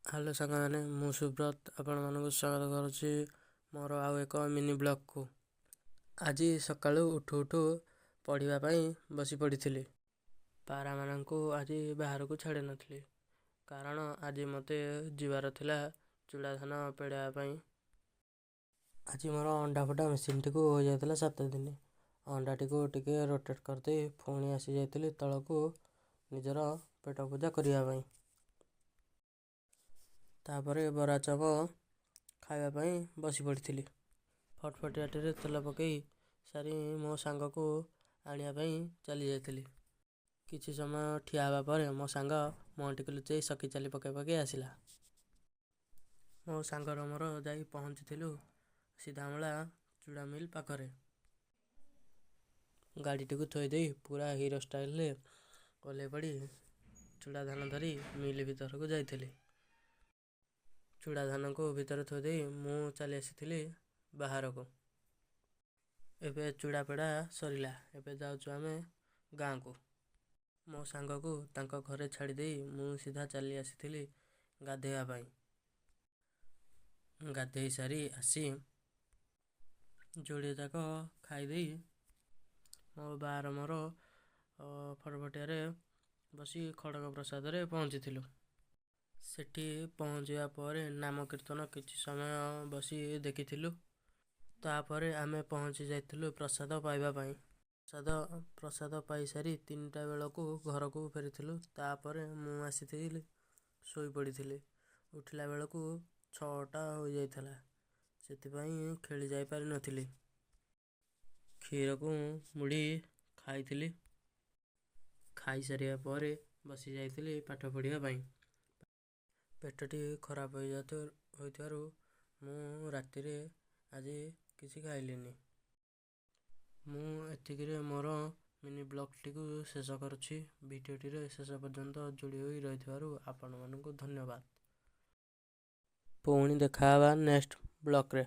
Hello ସାଙ୍ଗମାନେ, ମୁଁ ସୁବ୍ରତ ଆପଣମାନଙ୍କୁ ସ୍ୱାଗତ କରୁଛି ମୋର ଆଉ ଏକ ମିନି ବ୍ଲଗ୍କୁ। ଆଜି ସକାଳୁ ଉଠୁ ଉଠୁ ପଢ଼ିବା ପାଇଁ ବସି ପଡ଼ିଥିଲି। ପାରାମାନଙ୍କୁ ଆଜି ବାହାରକୁ ଛାଡ଼ିନଥିଲି, କାରଣ ଆଜି ମୋତେ ଯିବାର ଥିଲା ଚୂଡ଼ା ଧାନ ପେଡ଼ାଇବା ପାଇଁ। ଆଜି ମୋର ଅଣ୍ଡା ଫଟା ମେସିନ୍ଟିକୁ ହୋଇଯାଇଥିଲା 7 ଦିନ। ଅଣ୍ଡାଟିକୁ ଟିକେ ରୋଟେଟ୍ କରିଦେଇ ପୁଣି ଆସିଯାଇଥିଲି ତଳକୁ ନିଜର ପେଟ ପୂଜା କରିବା ପାଇଁ। ତାପରେ ବରା ଚପ ଖାଇବା ପାଇଁ ବସି ପଡ଼ିଥିଲି। ଫଟଫଟିଆଟିରେ ତେଲ ପକାଇ ସାରି ମୋ ସାଙ୍ଗକୁ ଆଣିବା ପାଇଁ ଚାଲି ଯାଇଥିଲି। କିଛି ସମୟ ଠିଆ ହେବା ପରେ ମୋ ସାଙ୍ଗ ମୁହଁଟିକୁ ଲୁଚେଇ ସଖୀ ଚାଲି ପକାଇ ପକାଇ ଆସିଲା। ମୋ ସାଙ୍ଗର ମୋର ଯାଇ ପହଞ୍ଚିଥିଲୁ ସିଧାମୂଳା ଚୂଡ଼ା ମିଲ୍ ପାଖରେ। ଗାଡ଼ିଟିକୁ ଥୋଇଦେଇ ପୁରା ହିରୋ ଷ୍ଟାଇଲରେ ଓହ୍ଲେଇ ପଡ଼ି ଚୂଡ଼ା ଧାନ ଧରି ମିଲ୍ ଭିତରକୁ ଯାଇଥିଲି। ଚୂଡ଼ା ଧାନକୁ ଭିତରେ ଥୋଇଦେଇ ମୁଁ ଚାଲି ଆସିଥିଲି ବାହାରକୁ। ଏବେ ଚୂଡ଼ା ପେଡ଼ା ସରିଲା, ଏବେ ଯାଉଛୁ ଆମେ ଗାଁକୁ। ମୋ ସାଙ୍ଗକୁ ତାଙ୍କ ଘରେ ଛାଡ଼ିଦେଇ ମୁଁ ସିଧା ଚାଲି ଆସିଥିଲି ଗାଧୋଇବା ପାଇଁ। ଗାଧୋଇ ସାରି ଆସି ଯୋଡ଼ିଏ ଯାକ ଖାଇଦେଇ ମୋ ବାଆର ମୋର ଫଟଫଟିଆରେ ବସି ଖଡ଼ଗ ପ୍ରସାଦରେ ପହଞ୍ଚିଥିଲୁ। ସେଠି ପହଞ୍ଚିବା ପରେ ନାମ କୀର୍ତ୍ତନ କିଛି ସମୟ ବସି ଦେଖିଥିଲୁ। ତାପରେ ଆମେ ପହଞ୍ଚି ଯାଇଥିଲୁ ପ୍ରସାଦ ପାଇବା ପାଇଁ। ପ୍ରସାଦ ପାଇସାରି 3ଟା ବେଳକୁ ଘରକୁ ଫେରିଥିଲୁ। ତାପରେ ମୁଁ ଆସିଥିଲି, ଶୋଇପଡ଼ିଥିଲି। ଉଠିଲା ବେଳକୁ 6ଟା ହୋଇଯାଇଥିଲା, ସେଥିପାଇଁ ଖେଳି ଯାଇପାରିନଥିଲି। କ୍ଷୀରକୁ ମୁଢ଼ି ଖାଇଥିଲି। ଖାଇସାରିବା ପରେ ବସି ଯାଇଥିଲି ପାଠ ପଢ଼ିବା ପାଇଁ। ପେଟଟି ଖରାପ ହୋଇଥିବାରୁ ମୁଁ ରାତିରେ ଆଜି କିଛି ଖାଇଲିନି। ମୁଁ ଏତିକିରେ ମୋର ମିନି ବ୍ଲଗ୍ଟିକୁ ଶେଷ କରୁଛି। ଭିଡ଼ିଓଟିରେ ଶେଷ ପର୍ଯ୍ୟନ୍ତ ଯୋଡ଼ି ହୋଇ ରହିଥିବାରୁ ଆପଣମାନଙ୍କୁ ଧନ୍ୟବାଦ। ପୁଣି ଦେଖା ହେବା ନେକ୍ସଟ ବ୍ଲଗ୍ରେ।